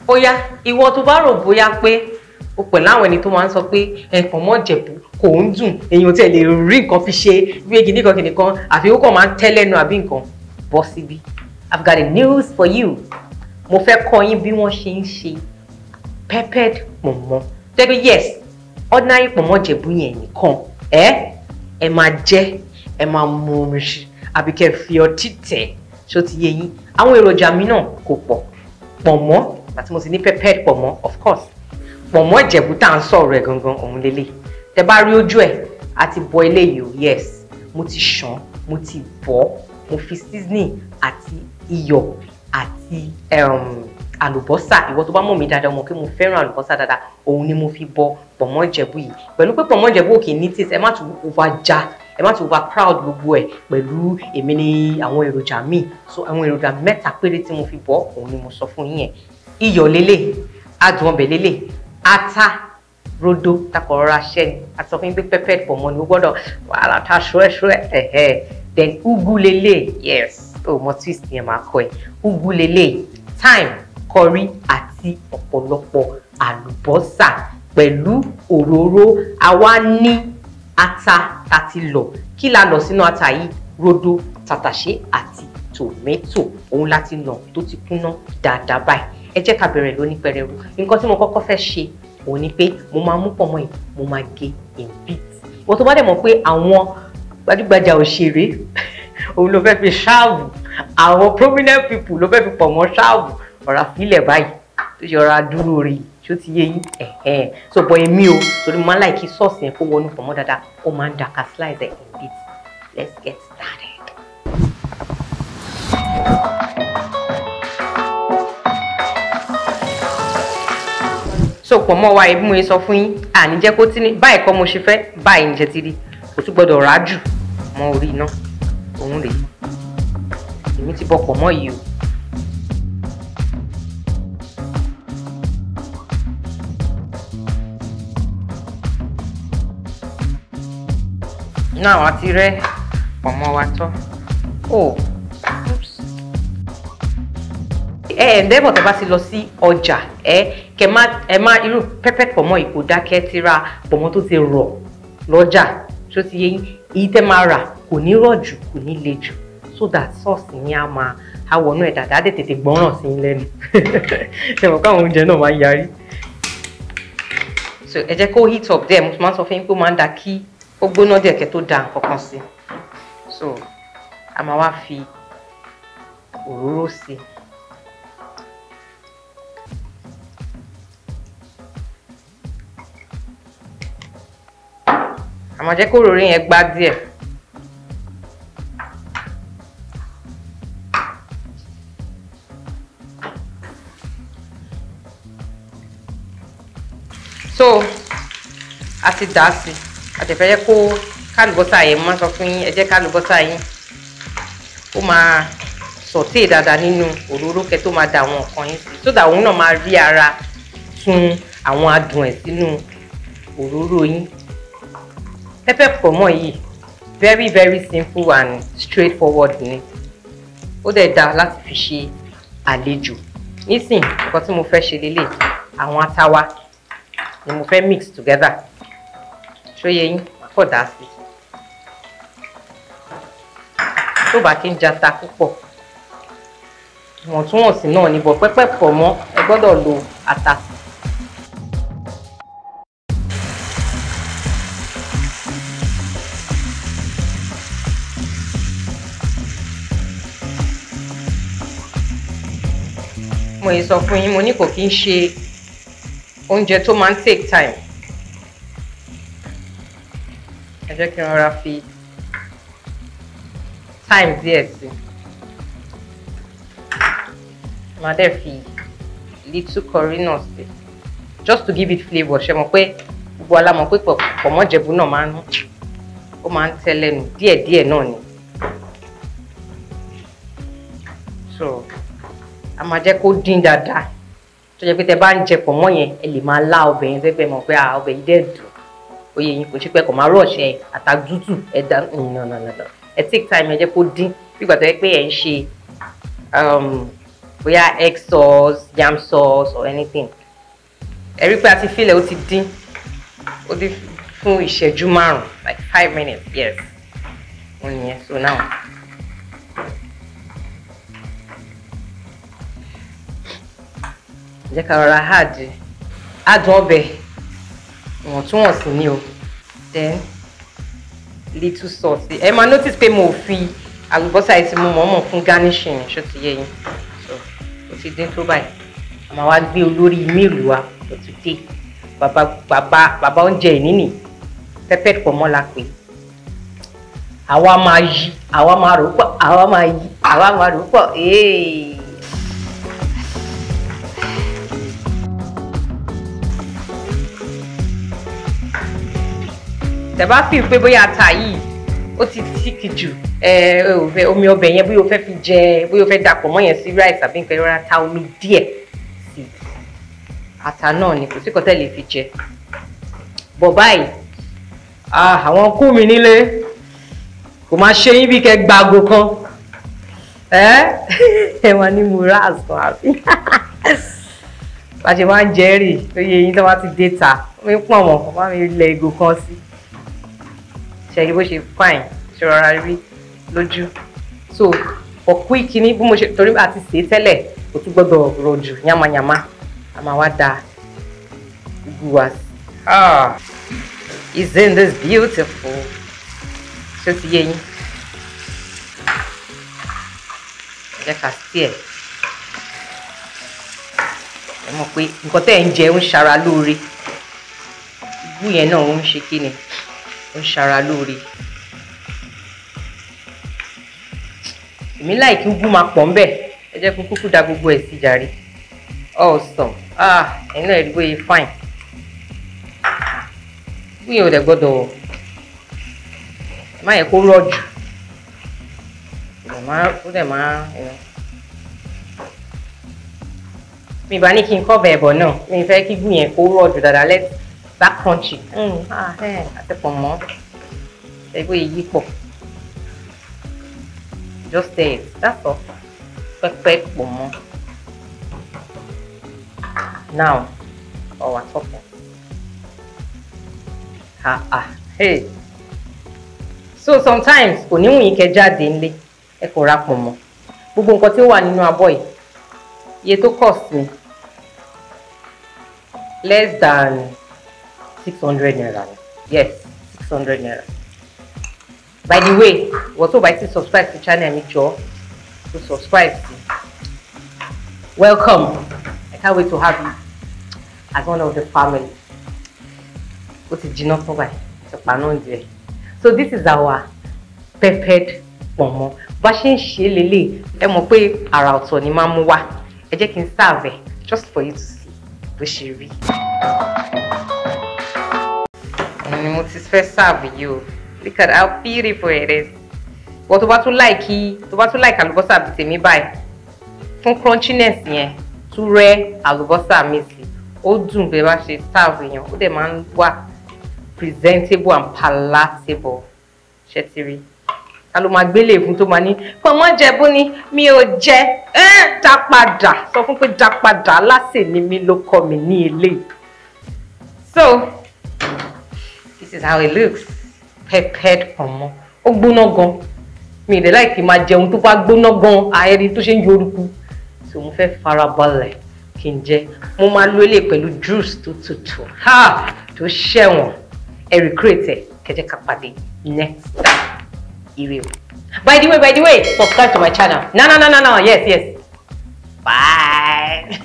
Bóyá ìwọ tó bá rò bóyá pé o pẹ̀lú àwọn ẹni tó máa ń sọ pé pọ̀nmọ́ Ìjẹ̀bú kò ń dùn, èèyàn tí ẹ lè rí nǹkan fi ṣe bí egi nìkan kìnìkan àfi ó kàn máa ń tẹ́ lẹ́nu àbí nǹkan, bọ́ síbí. I've got a news for you. Mo fẹ́ kọ́ yín bí wọ́n ṣe ń ṣe peppered pọ̀nmọ́. Tẹ́gbẹ́ yes, ordinary pọ̀nmọ́ Ìjẹ̀bú yẹn nìkan ẹ máa jẹ, ẹ máa mu omi sí àbí kẹ́ fi ọtí tẹ̀, ṣó ti yé yín. Àwọn èròjà mi náà kò pọ̀. Pọ̀nmọ́ àti mo ti ní peppered pọ̀nmọ́, of course. Pọ̀nmọ́ Ìjẹ̀bú tá à ń sọ̀rọ̀ ẹ̀ gangan òun lélẹ̀. Tẹ bá rí ojú ẹ̀, a ti bọ eléyìí o, yes. Mo ti ṣàn, mo ti bọ̀, mo fi seasoning àti iyọ̀ àti àlùbọ́sà. Ìwọ tó bá mọ̀ mí dáadáa mọ̀ pé mo fẹ́ràn àlùbọ́sà dáadáa, òun ni mo fi bọ pọ̀nmọ́ Ìjẹ̀bú yìí. Pẹ̀lú pé pọ̀nmọ́ Ìjẹ̀bú ò kì í ní taste, ẹ má tún over já, ẹ má tún over crowd gbogbo ẹ̀ pẹ̀lú èmi ní àwọn èròjà míì. So àwọn èròjà mẹ́ta péré tí mo fi bọ òun ni mo sọ fún yín yẹn. Iyọ̀ lélẹ̀, adùn ọbẹ̀ lélẹ̀, ata rodo takọ̀rọ̀ra ṣẹ́ ni. A sọ fún yín pé peppered pọ̀nmọ́ ni ó gbọ́dọ̀ wàhálà ta ṣúẹ́ṣúẹ́ ẹ̀hẹ́. Then ugu lélẹ̀, yes, ó mọ twist yẹn máa kọ ẹ̀. Ugu lélẹ̀, thyme, curry àti ọ̀pọ̀lọpọ̀ àlùbọ́sà pẹ̀lú òróró. Àwa ní ata ta ti lọ̀. Kí la lọ̀ sínú ata yìí? Rodo, tàtàṣé àti tòmẹ́tò. Òun la ti lọ̀ tó ti kúnná dáadáa báyìí. Ẹ jẹ́ ká bẹ̀rẹ̀ lóní pẹrẹu. Nǹkan tí mo kọ́kọ́ fẹ́ ṣe òun ni pé mo máa mú pọ̀nmọ́ yìí, mo máa gé in bits. Ìwọ tó bá dẹ̀ mọ̀ pé àwọn gbajúgbajà òṣèré òun ló fẹ́ fi ṣáàbù, àwọn prominent people ló fẹ́ fi pọ̀nmọ́ ṣáàbù, ọ̀rá fílẹ̀ báyìí tó ṣe ọ̀rá dúró rí, ṣó ti yé yín? Ẹ̀hẹ́n. So bọ̀ èmi o, torí mo máa ń like kí sauce yẹn kó wọnú pọ̀nmọ́ dáadáa, ó máa ń dà ká slice ẹ̀ in bits. Let's get started. So pọ̀nmọ́ wa, bí mo ṣe sọ fún yín, àní jẹ́ kó tí ní báyìí kọ́ mo ṣe fẹ́, báyìí ní ṣe ti rí. Kò tún gbọ́dọ̀ rà jù mọ́ orí iná. Òun rèé. Èmi ti bọ pọ̀nmọ́ yìí o. Náà wá ti rẹ́ pọ̀nmọ́ wa tán. Oh, oops. Ẹ ǹdẹ́bọ̀ tẹ́ bá ti lọ sí ọjà, kẹ má ẹ má irú peppered pọ̀nmọ́ yìí kò dákẹ́ ti ra pọ̀nmọ́ tó ti rọ̀ lọ́jà, ṣó ti yé yín? Èyí tẹ́ máa rà kò ní rọ̀ jù, kò ní le jù, so that sauce yín á máa á wọnú ẹ̀ dáadáa, á dẹ̀ tètè gbọ́ràn sí yín lẹ́nu. Ṣé mo káwọn oúnjẹ náà máa ń yarí? So ẹ jẹ́ kó heat up díẹ̀, mo máa ń sọ fún yín pé ó máa ń da kí ó gbóná díẹ̀ kẹ́ tó da nǹkan kan sí. So a máa wá fi òróró sí. A máa jẹ́ kó òróró yẹn gbá díẹ̀. So a ti dà á sí, a ti fẹ́ jẹ́ kó kálùbọ́sà yẹn, mo máa sọ fún yín, ẹ jẹ́ kálùbọ́sà yín ó máa sauté dáadáa nínú òróró kẹ́ tó máa da àwọn nǹkan yín sí, so that òun náà máa rí ara tún àwọn adùn ẹ̀ sínú òróró yín. Pepper pọ̀nmọ́ yìí very very simple and straightforward ni. Ó dẹ̀ dáa láti fi ṣe àlejò. Nísìn, nǹkan tí mo fẹ́ ṣe lélẹ̀, àwọn ata wa ni mo fẹ́ mix together. Ṣó yé yín? Màá kọ̀ dà á sí. Tó bá kí ń jata púpọ̀, ìwọ̀ntúnwọ̀nsì náà ni, bọ̀ pepper pọ̀nmọ́ ẹ gbọ́dọ̀ lo ata. Mo yìí sọ fún yín, mo ní kò kí ń ṣe oúnjẹ tó máa ń take time. Ẹ jẹ́ kí n rọra fi thyme díẹ̀ sí. Màá dẹ̀ fi little curry náà sí, just to give it flavour. Ṣé mọ̀ pé gbogbo wa la mọ̀ pé pọ̀nmọ́ Ìjẹ̀bú náà máa ń, ó máa ń tẹ́ lẹ́nu díẹ̀díẹ̀ náà ni. So A máa jẹ́ kó dín dáadáa tó jẹ́ pé tẹ bá ń jẹ pọ̀nmọ́ yẹn, ẹ lè máa lá ọbẹ̀ yẹn tẹ́gbẹ́ mọ̀ pé ọbẹ̀ yìí dẹ̀ dùn. Oyè yín kò ṣe pé kò máa rush ẹ ata tútù ẹ dá. No, no, no, no, ẹ take time, ẹ jẹ́ kó dín bí ìgbà tó yẹ pé ẹ ń ṣe bóyá egg sauce, yam sauce or anything. Ẹ rí pé a ti fílẹ̀, ó ti dín, ó dín fún ìṣẹ́jú 5, like 5 minutes. Yes, ó nìyẹn. So now, jẹ́ ká rọra add adùn ọbẹ̀ ìwọ̀ntúnwọ̀nsì ni o, then little salt. Ẹ máa notice pé mo fi àlùbọ́sà yìí tí mo mọ̀ọ́mọ̀ fún garnishing. Ṣó ti yé yín? So ó ti dín tó báyìí, a máa wá gbé olórí meal wa for today. Bàbá, bàbá, bàbá oúnjẹ ìníní, peppered pọ̀nmọ́ la pè. Àwa máa yí, àwa máa rò pọ̀, àwa máa yí, àwa máa rò pọ̀. Ee. Tẹ́ bá fi pé bóyá ata yìí ó ti thick jù, ẹ ò fẹ́ omi ọbẹ̀ yẹn, bóyá o fẹ́ fi jẹ, bóyá o fẹ́ dàpọ̀ mọ́ yẹn sí rice àbí nǹkan, ìrora ta omi díẹ̀ sí ata náà ni. Kò sí kọ́tẹ́ lè fi jẹ bọ̀ báyìí. Àwọn kú mi nílé, kò máa ṣe yín bí kẹ́ gbàgò kan ẹ ẹ máa ní mo rà àsán àbí bá ṣe máa ń jẹ́ rì tó yẹ yín. Tó bá ti dé ta mi pọ̀ mọ́ kó má mi lẹ ìgò kan sí ṣe bó ṣe fine, ṣe rọra rí lójú. So for quick ní bí mo ṣe, torí àti sè é tẹ́lẹ̀, kò tún gbọ́dọ̀ rọ̀ jù yamayama. A máa wá da ugu wa sí. Ah, isn't this beautiful? Ṣé ó ti yé yín? Ẹ jẹ́ ká sí ẹ̀. Ẹ mọ̀ pé nǹkan tẹ́ ẹ̀ ń jẹ ń ṣara lóore. Ugu yẹn náà ó ń ṣe kí ni, ó ń ṣara lóore. Èmi like ugu máa pọ̀ ńbẹ̀. Ẹ jẹ́ kó kúkú da gbogbo ẹ̀ sí jàre. Awesome. Ah, ẹ̀yin náà rí bóyá fine. Ugu yẹn ò dẹ̀ gbọ́dọ̀, má yẹ kó rọ̀ jù, ó dẹ̀ máa mi bá ní kí n kọ́ bẹ̀ bọ̀ náà. Mi fẹ́ kí ugu yẹn kó rọ̀ jù dáadáa. Let that crunchy àti pọ̀nmọ́ ẹ bóyá yí pọ̀. Just say it, that's all. Pepper pọ̀nmọ́. Now our topping. Ah ah, hey. So sometimes kò ní wùn yín kẹ́ jáde nílé, ẹ kò ra pọ̀nmọ́. Gbogbo nǹkan tí ó wà nínú abọ́ yìí, iye tó cost mi, less than ₦600. Yes, ₦600. By the way, ìwọ tó bá ti subscribe to channel mi, jọ̀ọ́ to subscribe sí. Welcome. I can't wait to have you as one of the family. Ó ti jiná tán báyìí, ti pa náà díẹ̀. So this is our peppered pọ̀nmọ́. Bá ṣe ń ṣe lélẹ̀, ẹ mọ̀ pé àrà ọ̀tọ̀ ni máa ń mú wá. Ẹ jẹ́ kí n serve ẹ just for you to see bó ṣe rí. Òun ni mo ti fẹ́ serve yìí o. Look at how beautiful it is. Wọ́n tó bá tún like, tó bá tún like àlùbọ́sà bíi tèmi báyìí fún crunchiness yẹn, tún rẹ́ àlùbọ́sà mi sí. Ó dùn bẹ́ẹ̀ bá ṣe serve yẹn, ó dẹ̀ máa ń wà presentable and palatable. Ṣé ti rí? Ta ló máa gbélé fún tó máa ní pọ̀nmọ́ jẹ̀bú ni mi ò jẹ? Ẹ́ dá padà, sọ fún pé dá padà, aláṣẹ ni mi ló kọ́ mi ní ilé. So this is how it looks. Peppered pọ̀nmọ́. Ó gbóná gan. Mi ì dẹ̀ like máa jẹun tó bá gbóná gan, àẹ́rí tó ṣe ń yorùkú. So mo fẹ́ farabalẹ̀ kí n jẹ. Mo máa lo eléyìí pẹ̀lú juice tó tutù, ha, tó ṣẹ̀wọ̀n. Ẹ recreate ẹ, kẹjẹ ká pàdé next time. Ire o. By the way, subscribe to my channel. No, no, no, no, no. Yes, yes. Bye.